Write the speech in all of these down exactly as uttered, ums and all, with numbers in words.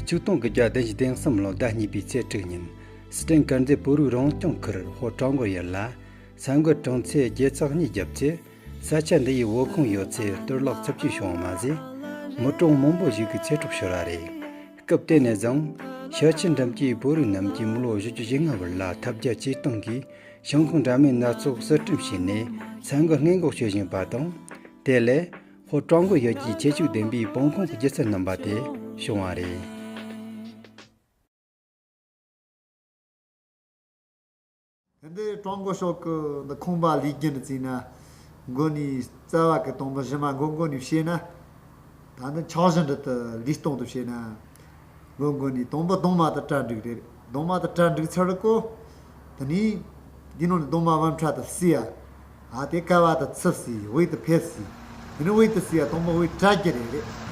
ཆིག་སྟོང་དགུ་བརྒྱ་བདུན་ཅུ་དོན་གསུམ་ལོའི་ཟླ་གཉིས་པའི་ཚེས་དྲུག་ཉིན། སི་ཁྲོན་དཀར་མཛེས་བོད་རིགས་རང་སྐྱོང་ཁུལ་ཧོ་ཀྲང་གོ་ཡུལ་ལ། ས་འགུལ་གྲངས་ཚད་བརྒྱད་ཚེག་གཉིས་བརྒྱབ་ཚེ། ས་ཆ་འདི་ཡི་བོད་ཁང་ཡོད་ཚད་གཏོར་བརླག་ཚབས་ཆེན་བྱུང་བ་མ་ཟད། མི་གྲངས་མང་པོ་ཞིག་གི་ཚེ་སྲོག་ཤོར་བ་རེད། སྐབས་དེ་ནས་བཟུང་། ཤར་ཕྱོགས་འགྲམ་གྱི་བོད་རིགས་རྣམས་ཀྱིས་མི་ལོ་བཞི་བཅུ་ཞེ་ལྔ་བར་ལ་ཐབས་བརྒྱ་ཇུས་སྟོང་གིས་ཞིང་ཁམས་འདྲ་མིན་སྣ་ཚོགས་གསར་སྐྲུན་བྱས་ནས་ས་འགུལ་སྔོན་འགོག་བྱེད་བཞིན་པ་དང་། དེ་ལས་ཧོ་ཀྲང་གོ་ཡུལ་གྱི་ཁྱད་ཆོས་ལྡན་པའི་བོད་ཁང་གི་སྒྱུ་རྩལ་རྣམ་པ་དེ་བྱུང་བ་རེད། དེ་འདྲའི་ཀྲང་གོ་ཤོག་གི་འདི་ཁང་པ་ལས་རྒྱུ་འདི་བརྩིས་ན། མགོ་ནས་རྩ་བ་གི་དང་པོ་གཞི་མ་མགོ་མགོ་ནས་བཤད་ན། ད་ནི་འཆར་གཞི་འདི་ལྟར་ལུས་སྟོང་དུ་བཤད་ན། མགོ་མགོ་ནས་དང་པོ་གདུང་མ་དང་གྲ་འགྲིག་རེད། གདུང་མ་དང་གྲ་འགྲིག་ཚར་གོ། དེ་ནས་འདི་ནང་ནས་གདུང་མ་བུམ་ཕྲག་དེ་བསྲེས་ཡ། ཨ་དེ་ཀ་བ་དེ་ཚུབ་སི་དབུས་དེ་ཕེབས་སི། དེ་ནས་དབུས་དེ་སི་ཡ་དང་པོ་དབུས་གྲ་རྒྱུ་རེད་རེད།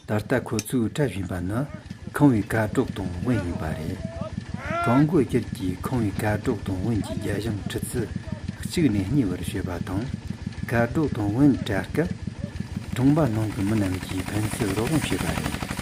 ད་ལྟ་ཁོ་ཚོས་འཁྲབ་བཞིན་པ་ནི་ཁང་བའི་ཀ་སྒྲོག་དང་ཝུན་ཡིན་པ་རེད། ཀྲང་གོ་ཡུལ་གྱི་ཁང་བའི་ཀ་སྒྲོག་དང་ཝུན་གྱི་རྒྱ་གཞུང་ཁྲི་ཚོ་གཅིག་ནས་གཉིས་བར་བྱེད་པ་དང་། ཀ་སྒྲོག་དང་ཝུན་གྲ་སྐབས། གྲོང་པ་ནང་གི་མི་རྣམས་ཀྱིས་ཕན་ཚུན་རོགས་རམ་བྱེད་པ་རེད།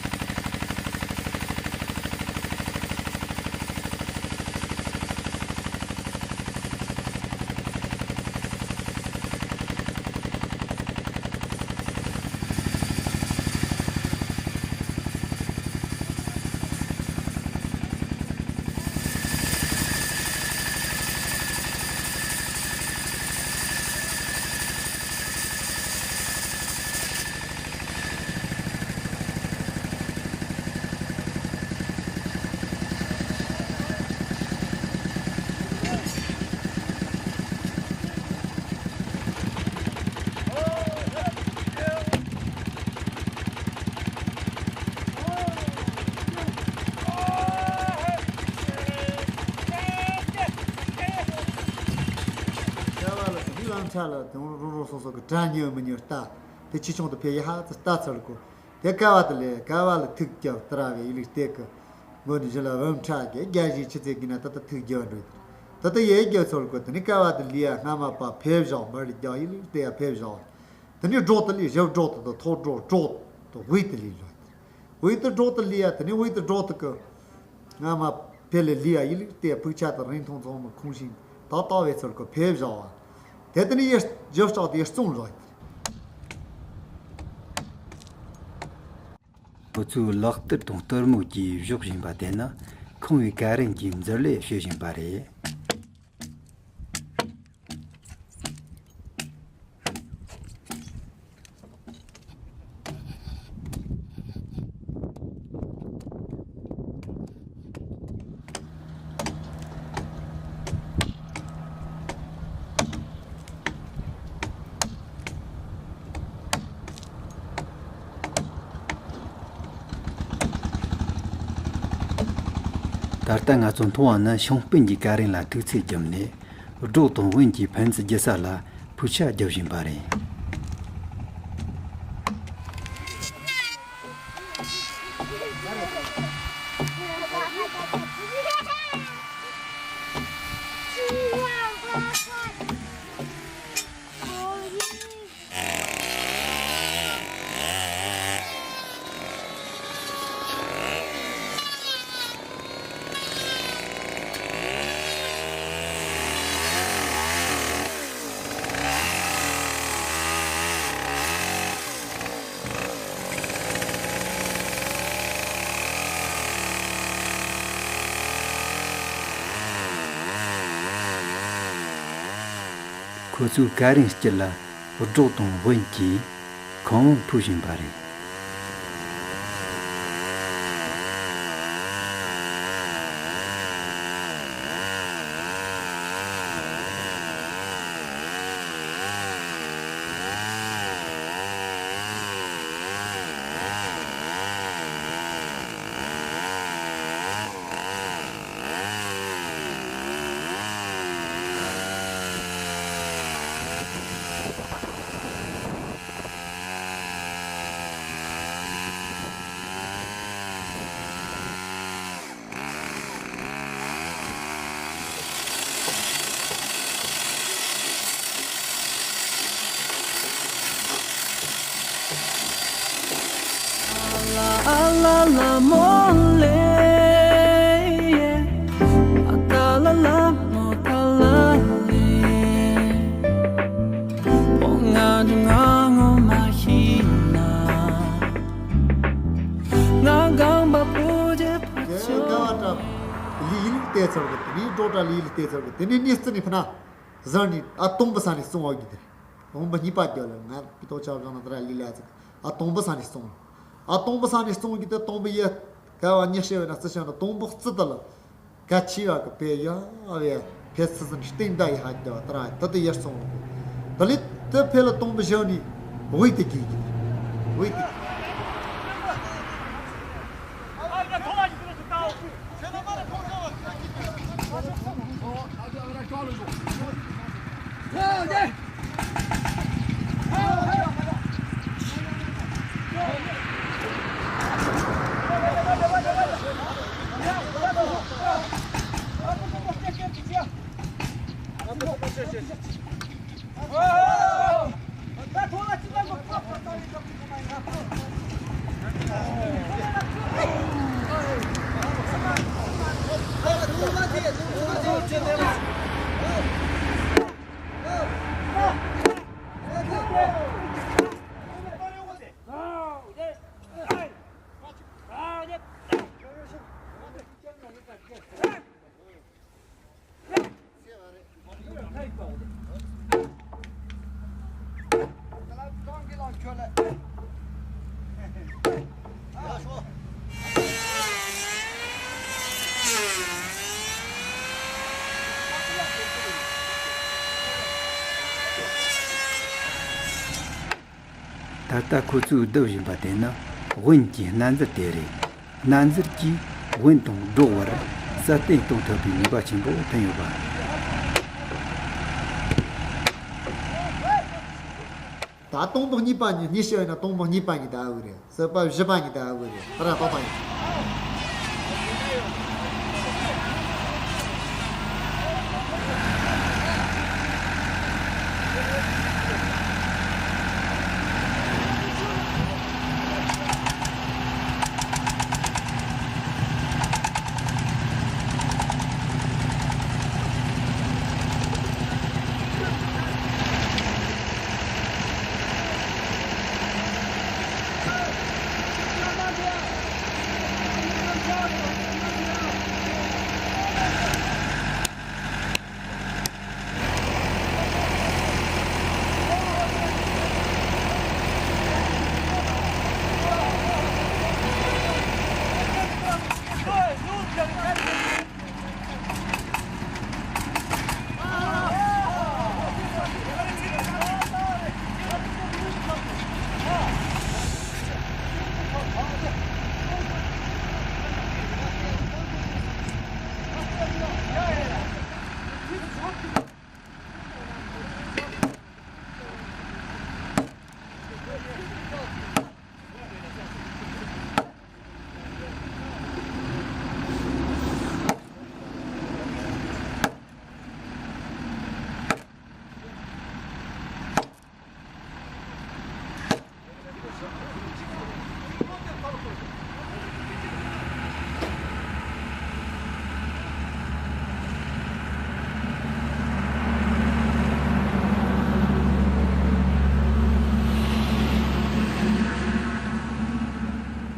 རྒྱ་བ་ལ་འདི་ལམ་ཆ་ལ་དེ་རང་རང་སོ་སོ་གི་གྲ་ཉོས་མི་ཉོས་ལྟ། དེ་ཆེ་ཆུང་དུ་ཕེ་ཡི་ཧ་ཙི་ལྟ་ཚར་གོ། དེ་ཀ་བ་དེ་ལས་ཀ་བ་ལ་ཐུག་རྒྱབ་ཏི་ར་བའི་ཡི་ལིག་སྟེ་གི། མགོ་ནས་བཞི་ལ་བུམ་ཕྲག་གི་རྒྱ་བཞི་ཆུ་ཚད་གི་ན་ད་ལྟ་ཐུག་རྒྱབ་འགྲོ། ད་ལྟ་ཡེ་རྒྱབ་ཚར་གོ། དེ་ནས་ཀ་བ་དེ་ལི་ཡ་སྔ་མ་པ་ཕེབས་བཞག་མར་རྒྱག་ཡི་ལིག་སྟེ་ཡ་ཕེབས་བཞག། དེ་ནས་སྒྲོག་དེ་ལས་བཞི་སྒྲོག་དེ་དང་ཐོག་སྒྲོག་སྒྲོག་དེ་དབུས་དེ་ལས་ལོ། དབུས་དེ་སྒྲོག་དེ་ལི་ཡ་དེ་ནས་དབུས་དེ་སྒྲོག་དེ་གི། སྔ་མ་ཕེ་ལེ་ལི་ཡ་ཡི་ལིག་སྟེ་ཕུག་ཆ་དང་རིང་ཐུང་ཚང་མ་ཁུངས་ཤིང་ཏག་ཏག་བའི་ཚུལ་གྱིས་ཕེབས་བཞག་པ། དེ་དེ་ནས་ཡར་བཞི་ལྕགས་དེ་ཡར་བཙོང་རོགས། ཁོ་ཚོས་ལག་གཏོར་དང་གཏོར་མོ་བཅས་གཞོག་བཞིན་པ་དེ་ནི་ཁང་བའི་ཀ་རན་གྱི་མཛུབ་ལས་བྱེད་བཞིན་པ་རེད། ད་ལྟ་ང་ཚོ་མཐོང་བ་ནི་ཤིང་སྤུན་གྱི་ཀ་རན་ལ་ཐུག་ཚད་བརྒྱབ་ནས། སྒྲོག་དང་ཝུན་གྱི་ཕན་ཚུན་རྒྱུ་ས་ལ་ཕུག་ཆ་རྒྱག་བཞིན་པ་རེད། ཁོ་ཚོས་ག་རེའི་དཀྱིལ་ལ་སྒྲོག་དང་ཝུན་གྱིས་ཁང་བ་ཕུབ་བཞིན་པ་རེད། དེ་དགའ་བ་བཀྲ་ལི་ཡིན་བལྟས་ཚར་གི། དེ་ནས་འགྲོ་བཀྲ་ལི་ཡིན་བལྟས་ཚར་གི། དེ་ནས་གནས་ཚུལ་ནི་ཕ་ན་ཟར་ནི་ཨ་དང་པོ་ས་ནས་སོང་བ་གི། དེ་དང་པོ་གཉིས་པ་རྒྱབ་ལ་ང་པི་ཏོག་ཆ་བཞག་ན་ད་ར་ལི་ལ་ཚིག་ཨ་དང་པོ་ས་ནས་སོང་། ཨ་དང་པོ་ས་ནས་སོང་གི། དེ་དང་པོ་ཡི་དགའ་བ་ཉི་ཤུ་བས་ན་རྩི་ཤིང་ན་དང་པོ་རྩི་ད་ལ། གལ་ཆེ་བ་གི་དཔེ་ཡ་བའི་ཕེ་ཚི་ཚི་ནི་སྟེང་ད་ཡི་ཧ་རྒྱ་བ་ཏ་ར་ད་དུ་ཡར་སོང་རུང་། ད་ལི་དུ་ཕེ་ལ་སྟོང་པ་བཞག་ནི་ཝེ་དེ་གི་གི་ཝེ་དེ། ད་ལྟ་ཁོ་ཚོས་བསྡུ་བཞིན་པ་དེ་ནི་ཝུན་གྱི་སྣ་འཛེར་དེ་རེད། སྣ་འཛེར་གྱིས་ཝུན་དང་སྒྲོག་བར་སྲ་བརྟན་གཏོང་ཐུབ་པའི་ནུས་པ་ཆེན་པོ་ཐོན་ཡོད་པ། ད་དང་པོ་གཉིས་པ་ཉིད་གཉིས་བཤད་ན་དང་པོ་གཉིས་པ་ཉིད་ད་ཨ་བུ་རེད། གསུམ་པ་བཞི་པ་ཉིད་ད་ཨ་བུ་རེད། ད་ར་ཏོག་པ་ཡིན།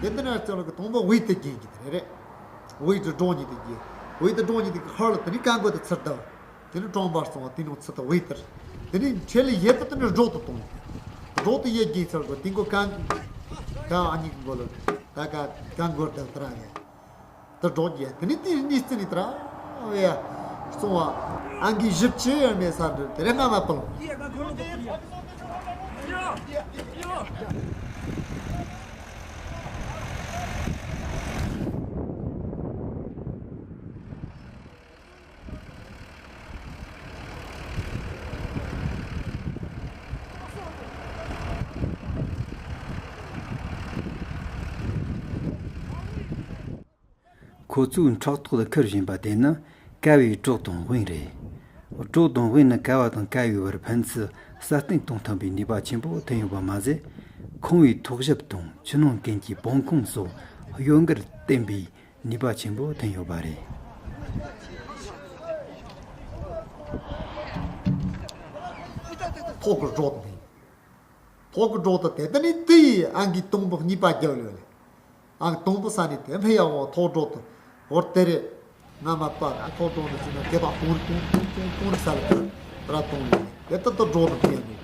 དེ་ལྟ་ན་ཚོ་ལ་གི་དང་པོ་ཝེ་དེ་རྒྱན་གྱི་དེ་རེད། ཝེ་དེ་སྒྲོག་ཉིད་དེ་རྒྱན། ཝེ་དེ་སྒྲོག་ཉིད་དེ་གི་ཧར་ལ་དེ་ནི་ཀན་གོ་དེ་ཚུར་བསྡུ། དེ་ནི་གྲོང་པ་སོང་བ་དེ་ནང་ཚུད་དུ་བས་དར། དེ་ནི་ཁྲེ་ལི་ཡེ་ཏི་དེ་ནི་རོག་ཏུ་གཏོང་། རོག་ཏུ་ཡེ་རྒྱས་ཚར་གོ་དེ་མགོ་གང་། གང་ཨ་ཉིག་མགོ་ལ། ད་ག་གང་མགོར་བརྡབ་དར་ཨ་ཡ། དེ་སྒྲོག་རྒྱ་དེ་ནི་དེའི་གནས་ཚུལ་ནི་དྲ་བས་སོང་བ། ཨང་ཀི་བཞི་བཅུ་ཡང་མེད་ས་འདྲ་དེ་རེ་སྔ་མ་སྤུལ། ཁོ་ཚོས་ཕྲག་ཐོག་ཏུ་འཁུར་བཞིན་པ་དེ་ནི་ཀ་བའི་གྲོགས་དང་དབེན་རེད། གྲོགས་དང་དབེན་ནི་ཀ་བ་དང་ཀ་བའི་བར་ཕན་ཚུན་སྲ་བརྟན་གཏོང་ཐུབ་པའི་ནུས་པ་ཆེན་པོ་ཐོན་ཡོད་པ་མ་ཟད། ཁང་བའི་ཐོག་ཞབས་དང་ཆུ་ནང་ཀན་གྱི་བང་ཁུང་སོགས་གཡོ་འགུལ་བརྟན་པའི་ནུས་པ་ཆེན་པོ་ཐོན་ཡོད་པ་རེད། ཐོག་གི་སྒྲོག་དང་། ཐོག་གི་སྒྲོག་དང་དེ་ལྟ་ནི་དེ་ཡི་ཨང་ཀི་དང་པོ་གཉིས་པ་རྒྱབ་ཡོད་ལ། ཨང་དང་པོ་ས་ནི་དེ་འཕེལ་ཡག་འོང་ཐོག་སྒྲོག་དང་འོར་དེ་རེད། ང་མ་པ་ར་ཐོག་སྒྲོག་ནི་ཟིན་ན་དེ་དང་གཏོང་རིག་གཏོང་རིག་གཏོང་རིག་ས་ལ་དེ་ར་གཏོང་ཡོད་དེ་ལྟ་ལྟ་སྒྲོག་དང་འཕེལ་ཡག་འདུག་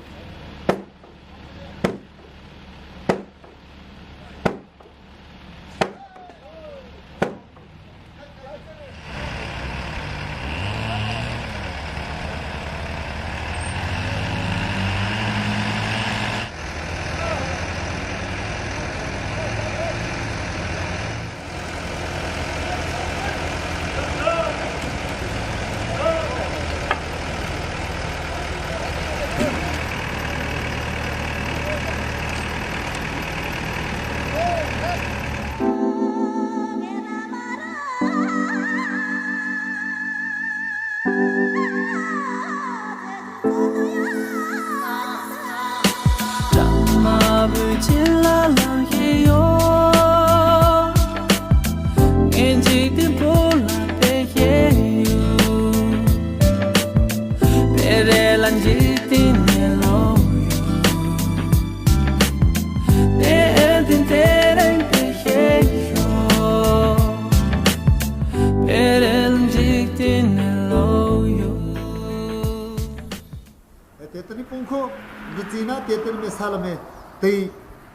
དེ་ལྟར་ནི་སྤུངས་ཁོག་འདི་བརྩིས་ན་དེ་ལྟར་མེ་ས་ལ་མེ་དེ་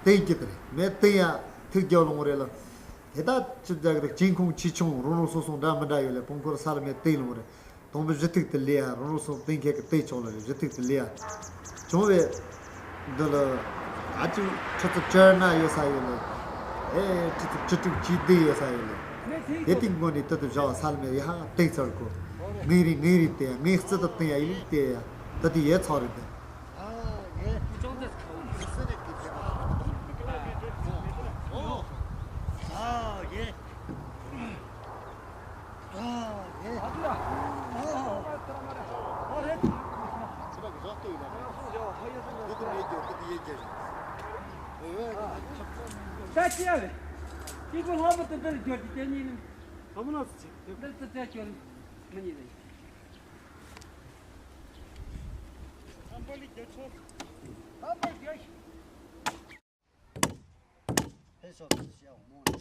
དེ་གི་དེ་མེ་དེ་ཡང་ཐུག་རྒྱབ་ལོང་རེད་ལ། དེ་དག་ཅི་བྱ་གི་རེད། གཅིན་ཁུང་ཆེ་ཆུང་རང་རང་སོ་སོ་འདྲ་མི་འདྲ་ཡོད་ལ་སྤུངས་ཁོག་ས་ལ་མེ་དེ་ལོང་རེད། དང་པོ་གཞི་ཐུག་དེ་ལས་ཡ་རང་རང་སོ་སོ་དེ་མཁན་གི་དེ་ཆོག་ལ་རེད། གཞི་ཐུག་དེ་ལས་ཡ་བྱུང་བས། འདི་ལ་ཨ་ཅུ་ཁྲི་ཚོ་བཅར་ན་ཡོད་ས་ཡོད་ལ། ཨེ་ཁྲི་ཚོ་བཅུ་དྲུག་བཅུ་བདུན་ཡོད་ས་ཡོད་ལ། དེ་དེ་མགོ་ནས་དུ་དུ་བཞག་ས་ལ་མེ་ཡ་ཧ་དེ་ཚར་གོ། ངའི་རིགས་ངའི་རིགས་དེ་ངའི་རྩི་དུ་དེ་ཡ་ཡི་རིགས་དེ་ཡ་དུ་དེ་ཡོད་ཚོགས་རིགས་དེ། ད་ཅི་ཡ་རེད། སྐྱེས་བུ་ལྷག་པར་དུ་འདིར་འབྱོར་གྱི་དེ་ཉིད་ནི། ལྷ་མོ་ལ་སུ་ཆེ། འདིར་དུ་བཙལ་སྐྱོར་མི་ཉིད་ལ། ཨམ་པ་ལི་རྒྱ་མཚོ། ཨམ་པ་རྒྱ། ཕེ་སོགས་ཀྱི་ཤེས་འོང་མོ་ལ།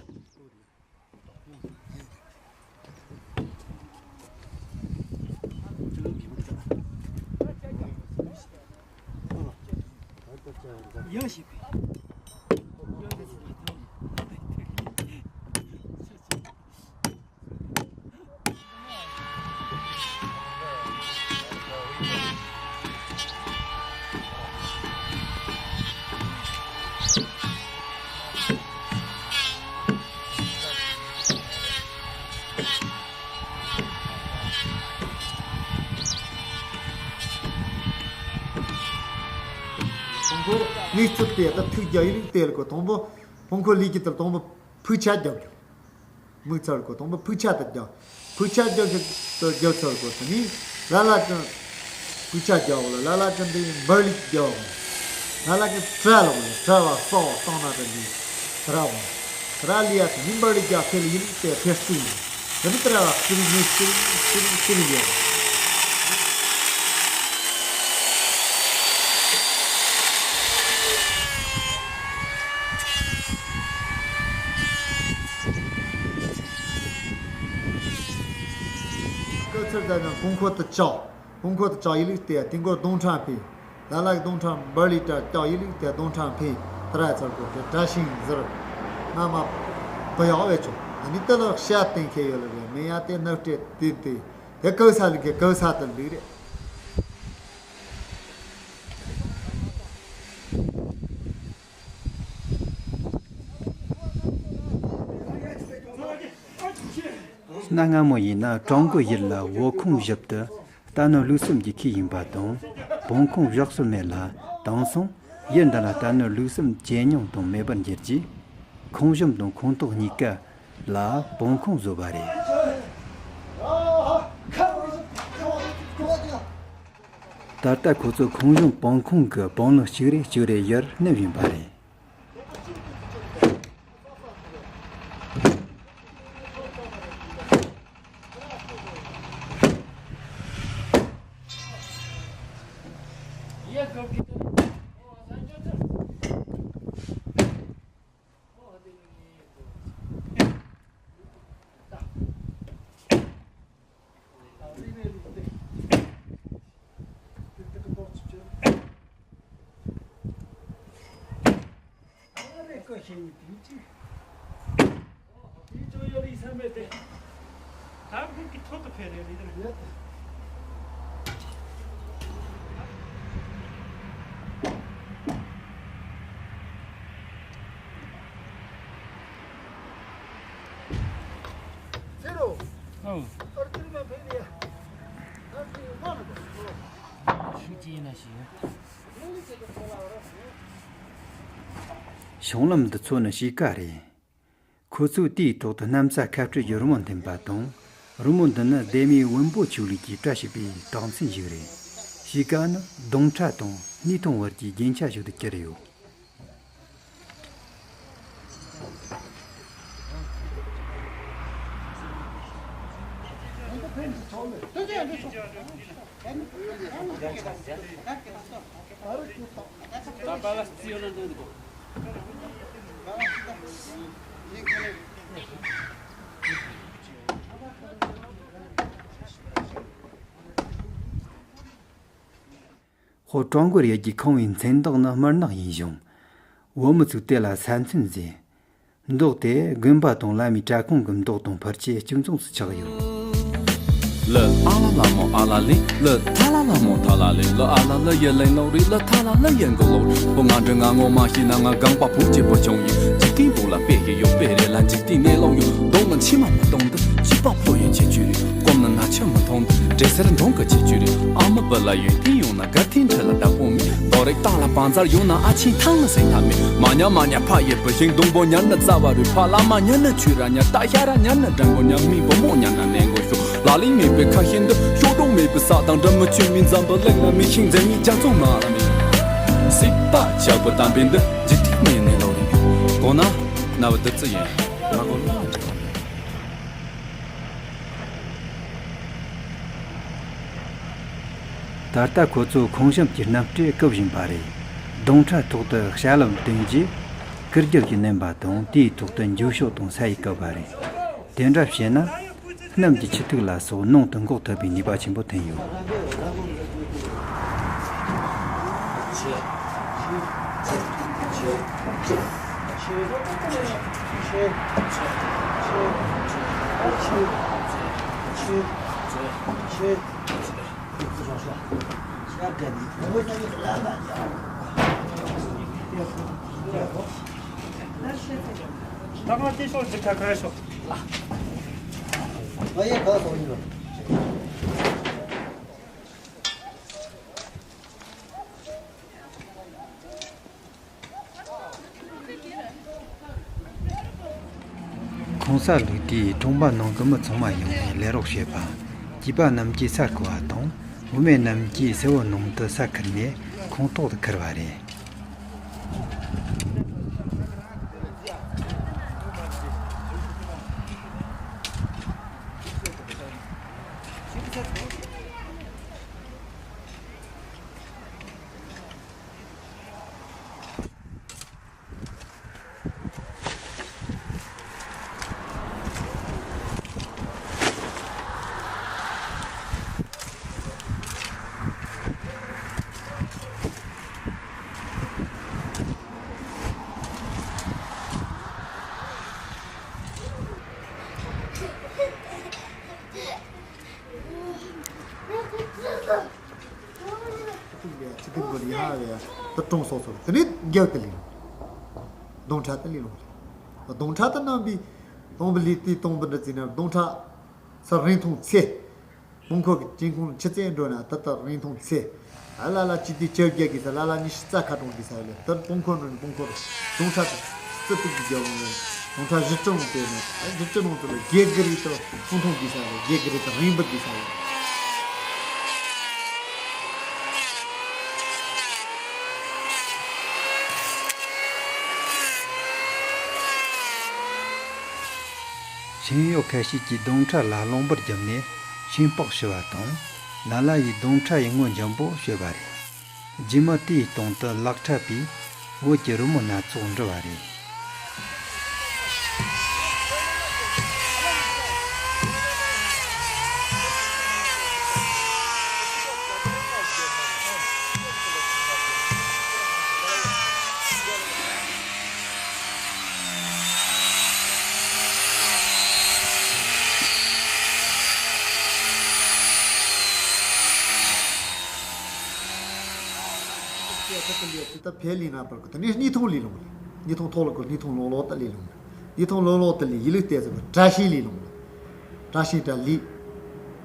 ཡ་ཞིག་པའི། སྤུངས་ཁོག་གནས་ཚུལ་དེ་ད་ཐུག་རྒྱ་ཡི་རིགས་དེ་ལ་གོ། དང་པོ་སྤུངས་ཁོག་ལས་ཀྱི་དེར་དང་པོ་ཕུག་ཆ་རྒྱབ་རྒྱུ། མིག་ཚར་གོ། དང་པོ་ཕུག་ཆ་དེ་རྒྱབ། ཕུག་ཆ་རྒྱབ་ཞིག་ཏུ་རྒྱབ་ཚར་གོ། དེ་ནི་ལ་ལ་ཅན་ཕུག་ཆ་རྒྱབ་ལ་ལ་ལ་ཅན་དེ་འབར་ལིག་རྒྱབ། ལ་ལ་ཅན་བྲ་ལ་བྲ་བ་སོགས་བཏང་ན་དེ་ནི་བྲ་བ། བྲ་ལི་ཡ་དེ་ནི་འབར་ལིག་རྒྱབ་ཕེ་ལི་ཡིན་ཏེ་ཕེ་སྟེ་ཡིན། དེ་ནི་བྲ་བ་སྐུ་རི་ནི་སྐུ་རི་སྐུ་རི་སྐུ་རི་ཡོད། སྐབས་ཚར་ད་ནི་སྤུངས་ཁོག་ཏུ་བཅག། ཕུང་ཁོ་དུ་ཅག་ཡི་ལིག་དེ་དེ་མགོ་རྡུང་ཕྲན་ཕི། ལ་ལག་རྡུང་ཕྲན་འབར་ལི་ཏྲ་ཅག་ཡི་ལིག་དེ་རྡུང་ཕྲན་ཕི། ཏི་ར་ཚར་གོ་དེ་དྲ་ཤིང་ཟིར། ང་མ་བུ་ཡག་བས་ཆོག་ཨ་ནི་དེ་ལ་ཤ་བསྟན་ཁེ་ཡོད་ལ་རེད། མི་ཡ་དེ་ནག་སྤྲད་དེ་དེ་དེ་གོ་ས་ལི་གེ་གོ་ས་དུ་ལིག་རེད། གནའ་སྔ་མོ་ཡིན་ན་གྲོང་གི་ཡུལ་ལ་བོད་ཁུངས་བཞག་སྟེ། རྟ་ནོར་ལུག་གསུམ་གྱི་ཁུལ་ཡིན་པ་དང་། བོད་ཁུངས་བཞག་སྲོལ་མེད་ལ། དེང་སང་ཡུལ་འདི་ལ་རྟ་ནོར་ལུག་གསུམ་ཇེ་ཉུང་དང་མེད་པར་འགྱུར་རྗེས། ཁོངས་གཞུང་དང་ཁོངས་གཏོགས་གཉིས་ཀ་ལ་བོད་ཁུངས་བཟོས་པ་རེད། ད་ལྟ་ཁོ་ཚོ་ཁོངས་གཞུང་བོད་ཁུངས་ཀྱི་བོད་ལུང་གཅིག་རེ་གཅིག་རེ་ཡར་སྣེ་བཞིན་པ་རེད། གཞུང་ལམ་འདི་ཚོ་ནི་གཤིས་ཀ་རེད། ཁོ་ཚོས་དེའི་ཐོག་ཏུ་གནམ་ས་ཁ་སྤྲོད་ཀྱི་རི་མོ་འཐེན་པ་དང་། རི་མོ་འདི་ནི་ལྡེ་མིག་བོན་པོ་ཆོས་ལུགས་ཀྱིས་བཀྲ་ཤིས་པའི་རྟགས་མཚན་ཞིག་རེད། གཤིས་ཀ་ནི་རྡུང་ཕྲ་དང་སྣེ་ཐང་བར་གྱི་རྒྱན་ཆ་ཞིག་ཏུ་གྱུར་ཡོད། ཧོ་ཀྲུང་གོ་རིགས་ཀྱི་ཁང་བའི་མཚན་རྟགས་ནི་སྨུར་ནག་ཡིན་ཞིང་། བོད་མི་ཚོས་དེ་ལ་ས་མཚོན་ཟེར། མདོག་དེ་དགོན་པ་དང་བླ་མའི་གྲྭ་ཁང་གི་མདོག་དང་ཕལ་ཆེར་གཅིག་མཚུངས་སུ་ཆགས་ཡོད། ལ་ཨ་ལ་ལ་མོ་ཨ་ལ་ལི། ལ་ཐ་ལ་ལ་མོ་ཐ་ལ་ལི། ལ་ཨ་ལ་ལ་ཡ་ལེན་ལོ་རི། ལ་ཐ་ལ་ལ་ཡ་འགོ་ལོ་རི། བུ་ང་འདྲི་ང་ངོ་མ་ཤེས་ན། ང་རྒན་པ་བུ་གཅིག་པུ་བྱུང་ཡིན། འཇིག་རྟེན་བུ་ལ་དཔེ་ཡི་ཡོད་དཔེ་རེད་ལ། འཇིག་རྟེན་གནས་ལོག་ཡོད། གདོང་ན་མཆི་མ་མ་གཏོང་དུ། སྐྱིད་པ་ཕོ་ཡི་ཁྱད་ཆོས་རེད། སྐོམ་ན་ན་ཆུ་མ་འཐུང་དུ། འདྲེ་སེར་འབྲོང་གི་ཁྱད་ཆོས་རེད། ཨ་མ་བུ་ལ་ཡོན་ཏན་ཡོང་ན། དགའ་ལྡན་ཁྲི་ལ་བདག་པོ་མེད། རྡོ་རིགས་སྟག་ལ་བང་མཛོད་ཡོད་ན། ཨ་ཆེན་ཐང་ལ་སེང་ཐག་མེད། མ་ཉལ་མ་ཉལ་ཕ་ཡི་བུ། ཤིང་སྡོང་པོ་ཉལ་ན་རྩ་བ་རུད། ཕ་ལ་མ་ཉལ་ན་ཆུ་ར་ཉལ། རྟ་ཤ་ར་ཉལ་ན་འགྲམ་མགོ་ཉལ། མི་བུ་མོ་ཉལ་ན་ནན་མགོ་ཤོར། ལ་ལིང་མེད་པའི་ཁ་ཤས་འདི། ཤོག་གྲོང་མེད་པའི་ས་དང་འདྲ། མི་ཆོས་མིན་འཛམ་བུ་གླིང་ན། མི་ཤིང་འཛེག་མི་རྒྱ་མཚོ་ནང་ལ་མེད། སྲིད་པ་ཆགས་པའི་གཏམ་དཔེ་འདི། འཇིག་རྟེན་མི་གནས་ལོ་རེད། གོ་ན་ན་བུ་བདུད་རྩི་ཡིན། ང་གོ་ལོ་ཡང་འདྲ་བ་མེད། ད་ལྟ་ཁོ་ཚོ་ཁོང་གཤོམ་གྱི་གནམ་སྤྲེལ་བཀབ་བཞིན་པ་རེད། རྡུང་ཕྲ་ཐོག་ཏུ་ཞྭ་ལམ་བཏོན་རྗེས་ཀིར་རྒྱག་གི་མནན་པ་དང་། དེའི་ཐོག་ཏུ་འགྱིག་ཤོག་དང་ས་ཡིས་བཀབ་པ་རེད། དེ་འདྲ་བྱས་ན་གནམ་གྱི་ཆུ་ཐིགས་ལ་སོགས་ནང་དུ་འགོག་ཐུབ་པའི་ནུས་པ་ཆེན་པོ་ཐོན་ཡོད། ཁོང་ས་ལུག་དེས་གྲོང་པ་ནང་གི་མི་ཚང་མ་ཡོང་ནས་ལས་རོགས་བྱེད་པ། སྐྱེས་པ་རྣམས་ཀྱིས་ས་རྐོ་བ་དང་། བུད་མེད་རྣམས་ཀྱིས་སེར་བོ་ནང་དུ་ས་ཁུར་ནས་ཁོང་ཐོག་ཏུ་ཁུར་བ་རེད། གྲོང་སོགས་སོགས་དེ་ནས་མཇལ་དུ་ལེན། སྡོང་ཁྲ་དེ་ལེན་ལོང་རེད། སྡོང་ཁྲ་དེ་གནང་བའི་དང་པོ་ལས་དེའི་དང་པོ་འདྲ་བརྩིས་ན་སྡོང་ཁྲ་ས་རིང་ཐུང་ཚེ། སྤང་ཁོ་གི་ཅིང་ཁོང་ཆུ་ཚན་འགྲོ་ན་ད་ལྟ་རིང་ཐུང་ཚེ། ཨ་ལ་ལ་ཅི་དུས་བཅོ་བརྒྱད་ཀྱི་ས་ལ་ལ་ཉི་ཤུ་རྩ་ཁ་གྲོང་གི་ས་ལ་ད་སྤང་ཁོ་འགྲོ་ནས་སྤང་ཁོ་རུ་སྡོང་ཁྲ་དེ་རྩི་ཏིག་གི་རྒྱལ་བོ་ངོ་སྡོང་ཁྲ་བཞི་བཅུ་ནང་དེ་ནས་བཞི་བཅུ་ནང་དུ་ལ་རྒྱལ་གི་རིགས་དང་ཐུང་ཐུང་གི་ས་ལ་རྒྱལ་གི་རིགས་དང་རིང་པོ་གི་ས་ལ། ཤིང་གཡོག་ཁ་ཤས་ཀྱིས་སྡོང་ཁྲ་ལ་རློང་པར་བརྒྱབ་ནས་ཤིང་ལྤགས་བྱུ་བ་དང་། ལ་ལ་ཡིས་སྡོང་ཁྲ་ཡི་སྔོ་འཇམ་པོ་བྱས་པ་རེད། རྗེས་མ་དེའི་སྟེང་དུ་ལག་ཁྲ་པས་བོད་ཀྱི་རི་མོ་སྣ་ཚོགས་འབྲི་བ་རེད། ད་ཕལ་ལི་ན་པར་གི་ད་ནི་སྣེ་ཐོང་ལས་ལོང་ལས། སྣེ་ཐོང་ཐོག་ལ་གི་སྣེ་ཐོང་ལོག་ལོག་ད་ལས་ལོང་ལས། སྣེ་ཐོང་ལོག་ལོག་ད་ལས་ཡི་ལུགས་བལྟས་ཟེར་བ་བཀྲ་ཤིས་ལས་ལོང་ལས། བཀྲ་ཤིས་དང་ལི།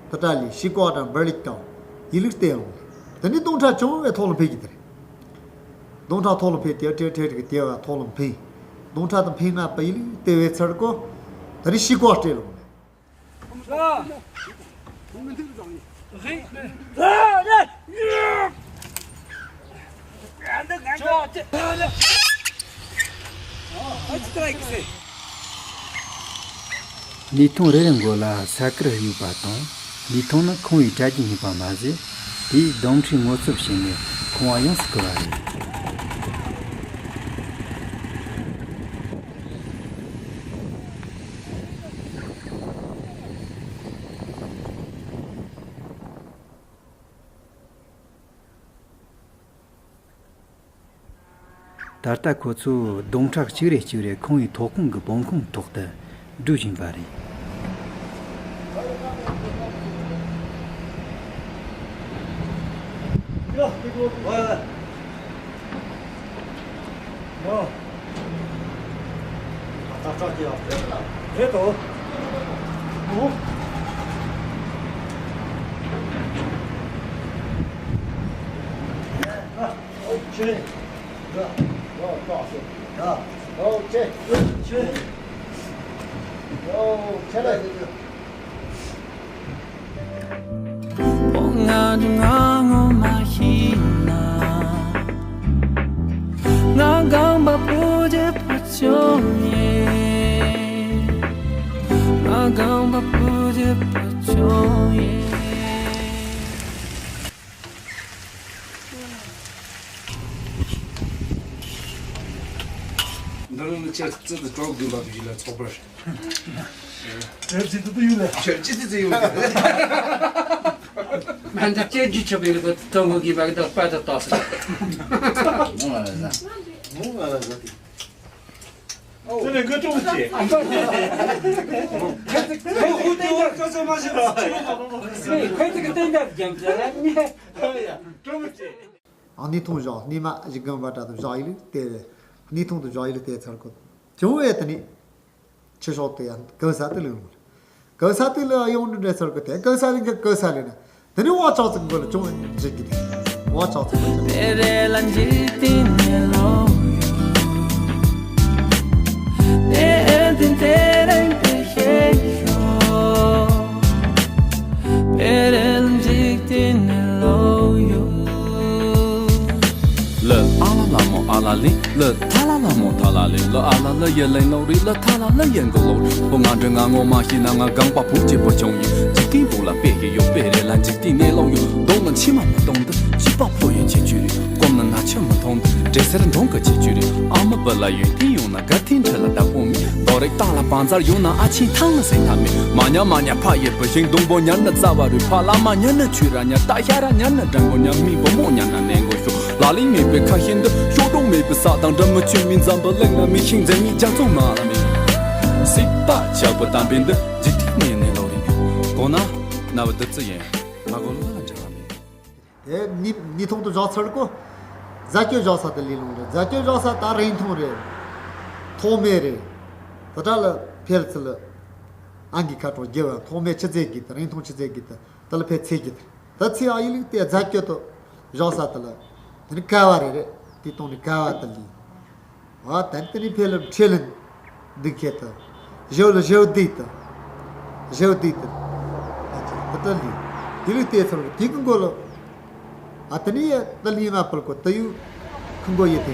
ད་བཀྲ་ལི་ཤི་ཀོ་དང་འབར་ལི་དང་ཡི་ལུགས་བལྟས་ལོང་ལས། ད་ནི་སྡོང་ཁྲ་ཅུང་བའི་ཐོག་ལ་འཕེལ་གྱི་དེ་རེད། སྡོང་ཁྲ་ཐོག་ལ་འཕེལ་དེ་ཁྲེ་ཁྲེ་རིག་དེ་བ་ཐོག་ལ་འཕེལ། སྡོང་ཁྲ་དང་འཕེལ་ང་པ་ཡི་ལུགས་བལྟས་བའི་ཚར་གོ། ད་ནི་ཤི་ཀོ་སྤྲད་ལོང་ལས། ལི་ཐུང་རེ་རེ་མགོ་ལ་ས་ཁུར་གཡུག་པ་དང་། ལི་ཐུང་ནི་ཁང་བའི་གྲ་རྒྱུན་ཡིན་པ་མ་ཟད། དེས་སྡོང་ཁྲའི་ངོ་ཚབ་བྱས་ནས་ཁང་བ་ཡོངས་སུ་བསྐོར་བ་རེད། ད་ལྟ་ཁོ་ཚོས་སྡོང་ཁྲ་གཅིག་རེ་གཅིག་རེ་ཁང་བའི་ཐོག་ཁང་གི་སྦོང་ཁུང་ཐོག་ཏུ་སྒྲུག་བཞིན་པ་རེད། ང་ང་ངོ་མ་ཤེས་ན། ང་རྐང་པ་སྤུ་རྒྱལ་པོ་ཆུང་ཡིན། ང་རྐང་པ་སྤུ་རྒྱལ་པོ་ཆུང་ཡིན། འདི་རུ་ནི་ཁྱེད་ཙི་ཙི་གྲོགས་དགོན་པ་བཞི་ལ་ཚོགས་པར། ཁྱེད་ཙི་ཙི་ཡོད་ལ། ཁྱེད་ཙི་ཙི་ཡོད་ལ། མ་འདི་ཁྱེད་ཀྱི་ཆོས་པའི་གི་ཏོ་ངོ་གི་བག་ཏོ་པ་ཏོ་ཏོ་སི། ངོ་ལ་ཟ། ངོ་ལ་ཟ། ཁྱེད་ལས་འགུལ་ཀྲུང་ཅི། ཁྱེད་ཀྱི་ཏེན་ཏར་རྒྱབ་ཅེ་ལ། ཁྱེད་ཀྱི་ཏེན་ཏར་རྒྱབ་ཅེ་ལ་ནི། ཀྲུང་ཅི། ཨ་ནི་ཐུང་བཞག་སྣེ་མ་གཞི་རྐང་པ་དྲ་དུ་བཞག་ཡིག་ལུགས་དེ་རེད། སྣེ་ཐུང་དུ་བཞག་ཡིག་ལུགས་དེ་ཚར་གོ། བྱུང་བས་དེ་ནི། ཆུ་ཤོག་དེ་ཡང་གོ་ས་དེ་ལ་ཡོང་། གོ་ས་དེ་ལ་ཡོང་འདྲ་འདྲ་ཚར་གོ་དེ་གོ་ས་ལ་འགའ་གོ་ས་ལ་ན། དེ་ནི་བ་ཅག་ཚིག་མགོ་ལ་ཅུང་འཇིག་གི་དེ། བ་ཅག་ཚིག་མགོ་ལ། ལ་ཨ་ལ་ལ་མོ་ཨ་ལ་ལི། ལ་ཐ་ལ་ལ་མོ་ཐ་ལ་ལི། ལ་ཨ་ལ་ལ་ཡ་ལེ་ནོ་རི། ལ་ཐ་ལ་ལ་ཡ་མགོ་ལོ་རི། བུ་ང་འདྲ་ང་ངོ་མ་ཤེས་ན། ང་རྐང་པ་བུ་གཅིག་པོ་ཆུང་ཡིན། འཇིག་རྟེན་བུ་ལ་དཔེ་ཡི་ཡོད། དཔེ་རེ་ལ་འཇིག་རྟེན་ནས་ལོག་ཡོད། གདོང་ན་མཆི་མ་མི་གཏོང་དུ། སྐྱིད་པ་ཕོ་ཡི་ཁྱད་ཆོས་རེད། སྐོམ་ན་ན་ཆུ་མི་འཐུང་དུ། འདྲེ་སེར་འབྲོང་གི་ཁྱད་ཆོས་རེད། ཨ་མ་བུ་ལ་ཡོན་ཏན་ཡོང་ན། དགའ་ཐེངས་ཁྲི་ལ་བདག་པོ་མེད། རྡོ་རིགས་སྟག་ལ་བང་མཛར་ཡོང་ན། ཨ་ཆེན་ཐང་ལ་སེང་ཐག་མེད། མ་ཉལ་མ་ཉལ་ཕ་ཡུལ་བུ་ཤིང་སྡོང་པོ་ཉལ་ན་རྩ་བ་རུས། ཕ་ལ་མ་ཉལ་ན་ཆུ་ར་ཉལ། རྟ་ཤ་ར་ཉལ་ན་སྦྲང་བུ་ཉལ། མི་བུ་མོ་ཉལ་ན་ནས་མགོ་ཤོག་ལ་ལིང་མེད་པའི་ཁ་ཤིན་ཏུ། ཤོག་གྲོང་མེད་པའི་ས་དང་འདྲ། མི་ཆོས་མི་འཛམ་བུ་གླིང་ན། མི་ཤིང་འཛིན་མི་རྒྱ་མཚོ་ནང་ལ་མེད། སྲིད་པ་ཆགས་པ་དམ་པའི་འདི། འཇིག་རྟེན་ནས་ནས་ལོ་རིང་། གོ་ན་ན་བུ་བདུད་རྩི་ཡིན། མ་གོ་ལོ་ལ་འབྲེལ་བ་མེད། དེ་ནི་ནི་ཐོག་ཏུ་བཞག་ཚར་གོ། རྫ་སྐྱོ་བཞག་ས་དེ་ལས་ལོང་རེད། རྫ་སྐྱོ་བཞག་ས་ད་རིང་ཐུང་རེད། ཐོག་མེད་རེད། དེ་དག་ལ་ཕེབས་ཚུལ་ཨང་གི་ཁ་གྲོགས་རྒྱལ་བ་ཐོག་མེད་ཆུ་ཚད་གི་དེ་རིང་ཐུང་ཆུ་ཚད་གི་དེ་དེ་ལ་ཕེབས་ཚེ་གི་དེ་ད་ཚེ་ཨ་ཡི་ལུག་དེ་རྫ་སྐྱོ་དུ་བཞག་ས་དེ་ལ་དེ་ནི་ཀ་བ་རེད་རེད། དེ་གཏོང་ནི་ཀ་བ་དེ་ལས། ཨ་ད་དེ་ནི་ཕེ་ལམ་ཁྲེ་ལིན་འདུག་ཁེ་ཏ། ཞོ་ལ་ཞོ་དིག་ཏ། ཞོ་དིག་ཏ། ཨ་ཅེ་ད་ལི། དེ་ལུགས་དེ་ཚོར་དེ་གི་མགོ་ལོ། ཨ་ད་ནི་ཡ་ད་ལི་ང་པར་གོ་ད་ཡུ་ཁུ་མགོ་ཡེ་དེ།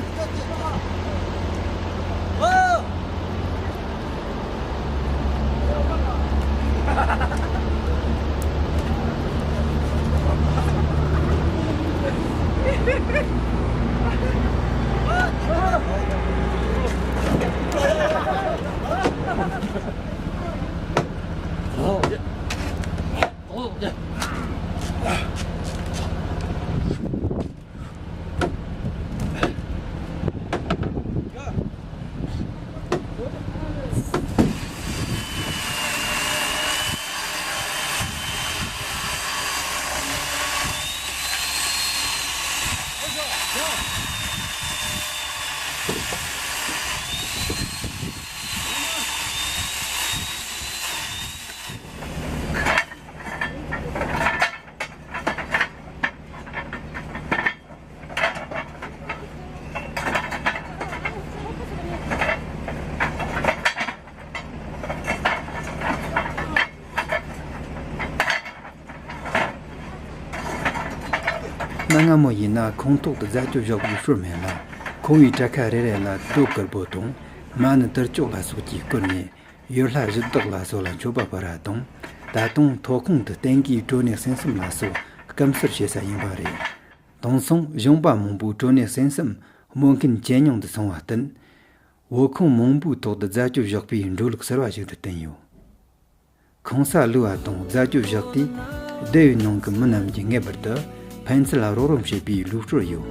གནའ་སྔ་མོ་ཡིན་ན་ཁོང་ཐོག་ཏུ་རྫ་སྐྱོ་བཞག་པའི་ཧྲུལ་མེད་ལ། ཁོ་བོའི་གྲལ་ཁ་རེ་རེ་ལ་རྡོ་དཀར་པོ་དང་མ་ཎི་དར་ལྕོག་ལ་སོགས་ཀྱིས་བསྐོར་ནས། ཡུལ་ལྷ་གཞི་བདག་ལ་སོགས་ལ་མཆོད་པ་ཕུལ་བ་དང་། ད་དུང་ཐོག་ཁང་དུ་བསྟན་དགེའི་བྲོ་ནས་གསན་བསམ་ལ་སོགས་སྐུ་གསར་བྱེད་ས་ཡིན་པ་རེད། དེང་སང་གཞོང་པ་མང་པོའི་བྲོ་ནས་གསན་བསམ་སྨོན་མཁན་ཇེ་ཉུང་དུ་སོང་བར་བརྟེན། འོད་ཁང་མང་པོའི་ཐོག་ཏུ་རྫ་སྐྱོ་བཞག་པའི་འགྲོ་ལུགས་གསར་བ་ཞིག་ཏུ་བསྟན་ཡོད། ཁང་ས་བླུགས་པ་དང་རྫ་སྐྱོ་བཞག་དུས། སྡེ་བའི་ནང་གི་མི་རྣམས་ཀྱིས་ངེས་པར་དུ་ཕན་ཚུན་རོགས་རམ་བྱེད་པའི་ལུགས་སྲོལ་ཡོད།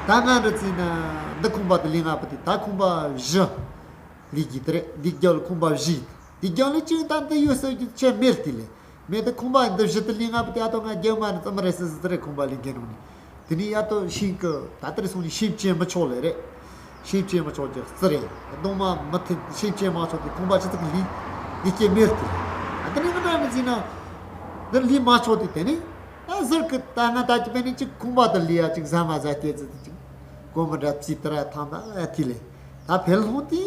ད་ང་འདྲི་རྩིས་ན་འདི་ཁང་པ་དེ་ལས་ང་པ་དེ་ད་ཁང་པ་བཞི། ལས་ཀྱི་དེ་རེད། འདི་རྒྱབ་ལ་ཁང་པ་བཞི། འདི་རྒྱབ་ལ་ཅིག་ད་འདི་ཡོད་ཟེར་རྒྱུ་ཆེ་མེད་དེ་ལས་མེད། དེ་ཁང་པ་འདི་བཞི་དེ་ལས་ང་པ་དེ་ཨ་ཏོ་ང་རྒྱབ་མ་ནི་ཙམ་རེད་ཟེར་ཟེར་དེ་རེད། ཁང་པ་ལས་འགན་རུང་ནི་དེ་ནི་ཡ་ཏོ་ཤིང་གི་ད་ལྟར་སོང་ནི་ཤིང་བཅད་མི་ཆོག་ལེ་རེད། ཤིང་བཅད་མི་ཆོག་རྒྱུ་རྩི་རེད། གདོང་མ་མི་ཐེབས། ཤིང་བཅད་མ་ཆོག་དེ་ཁང་པ་ཆི་ཚིག་ལས་འདི་སྐྱེ་མེད་དེ། ད་དེ་ནི་ང་འདྲ་མི་ཟིན་ན་འདི་ལས་མ་ཆོག་དེ་དེ་ནི། ད་ཟུར་གི་ད་ང་ད་ཅི་པེ་ནི་ཅིག་ཁང་པ་དེ་ལི་ཡ་ཅིག་ཟ་མ་ཟ་སྐྱེ་ཙི་ཅིག་གོ་མི་འདྲ་ཙི་ཏི་ར་ཐང་ད་ལ་ཡ་ཐི་ལེ། ད་ཕེ་ལྷོང་དེ་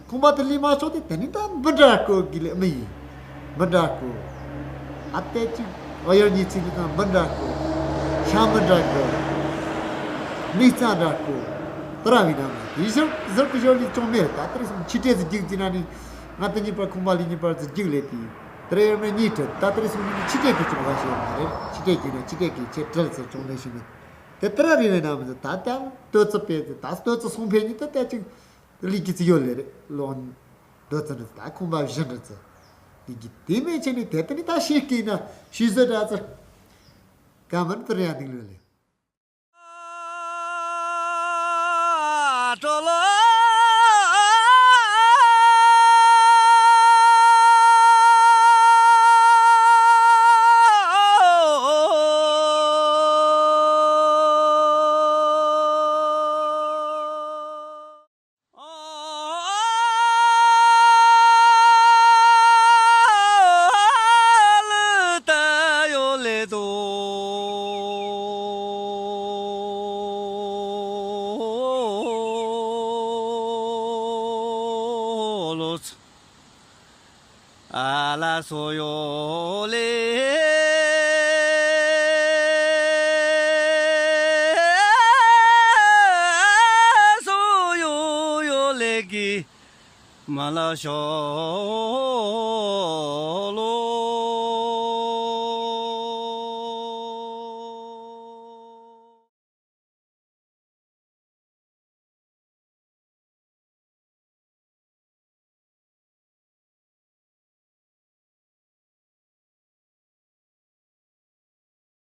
ཁང་པ་དེ་ལི་མ་ཆོག་དེ་དེ་ནི་ད་འབུ་འདྲ་གོ་གི་ལེ་མི་ཡིན། འབུ་འདྲ་གོ། ཨ་ཏེ་ཅིག་ཨོ་ཡོ་ཉི་ཚི་གི་ད་འབུ་འདྲ་གོ། ཤ་མི་འདྲ་གོ། མི་རྩ་འདྲ་གོ། དེ་ར་བི་ན་མ་དེ་ཟུར་ཟུར་གི་ཞོར་ལི་ཅོང་མེ་ད་ཏི་རི་སུམ་ཆི་ཏེ་ཟི་རྒྱུག་ཙི་ན་ནི་ང་ཏི་གཉིས་པ་ཁང་པ་ལི་གཉིས་པ་ཟི་རྒྱུག་ལེ་དེ། དེ་རེ་ཡོད་མེད་གཉིས་དྲི། ད་དེ་རེ་སོང་ནི་ཕྱི་སྐད་ཀྱི་ཅུང་ཟ་ཞིག་ཡོད་མ་རེད། ཕྱི་སྐད་ཀྱི་ནི་ཕྱི་སྐད་ཀྱི་ཆེད་དྲིལ་ཚེ་ཅུང་ལེགས་ཤིག་མིན། དེ་ལྟར་རེ་བའི་ནང་མི་ཚོ་ད་ལྟ་ལྟོས་ཚུལ་སྤེལ་ཚེ་ད་ལྟོས་ཚུལ་སོང་ཕེ་ཉིད་དུ་ལྟ་ཅིག་ལི་ཀི་ཚི་ཡོད་ལེ་རེད། ལོ་ལྟོས་ཚུལ་འདྲི་ཚེ་ད་ཁོང་པ་བཞི་འདྲི་ཚེ་ལི་ཀི་དེ་མེད་ཆེ་ནི་དེ་ལྟ་ནི་ད་ཤེས་ཀྱི་ན་ཤེས་བཟོད་འདྲ་ཚེ་ག་མིན་དུ་རེ་ཡ་འདིང་ལོས་ལེ། ཨ་ལ་སོ་ཡོ་ལེ། སོ་ཡོ་ཡོ་ལེ་གི་མ་ལ་ཤོ།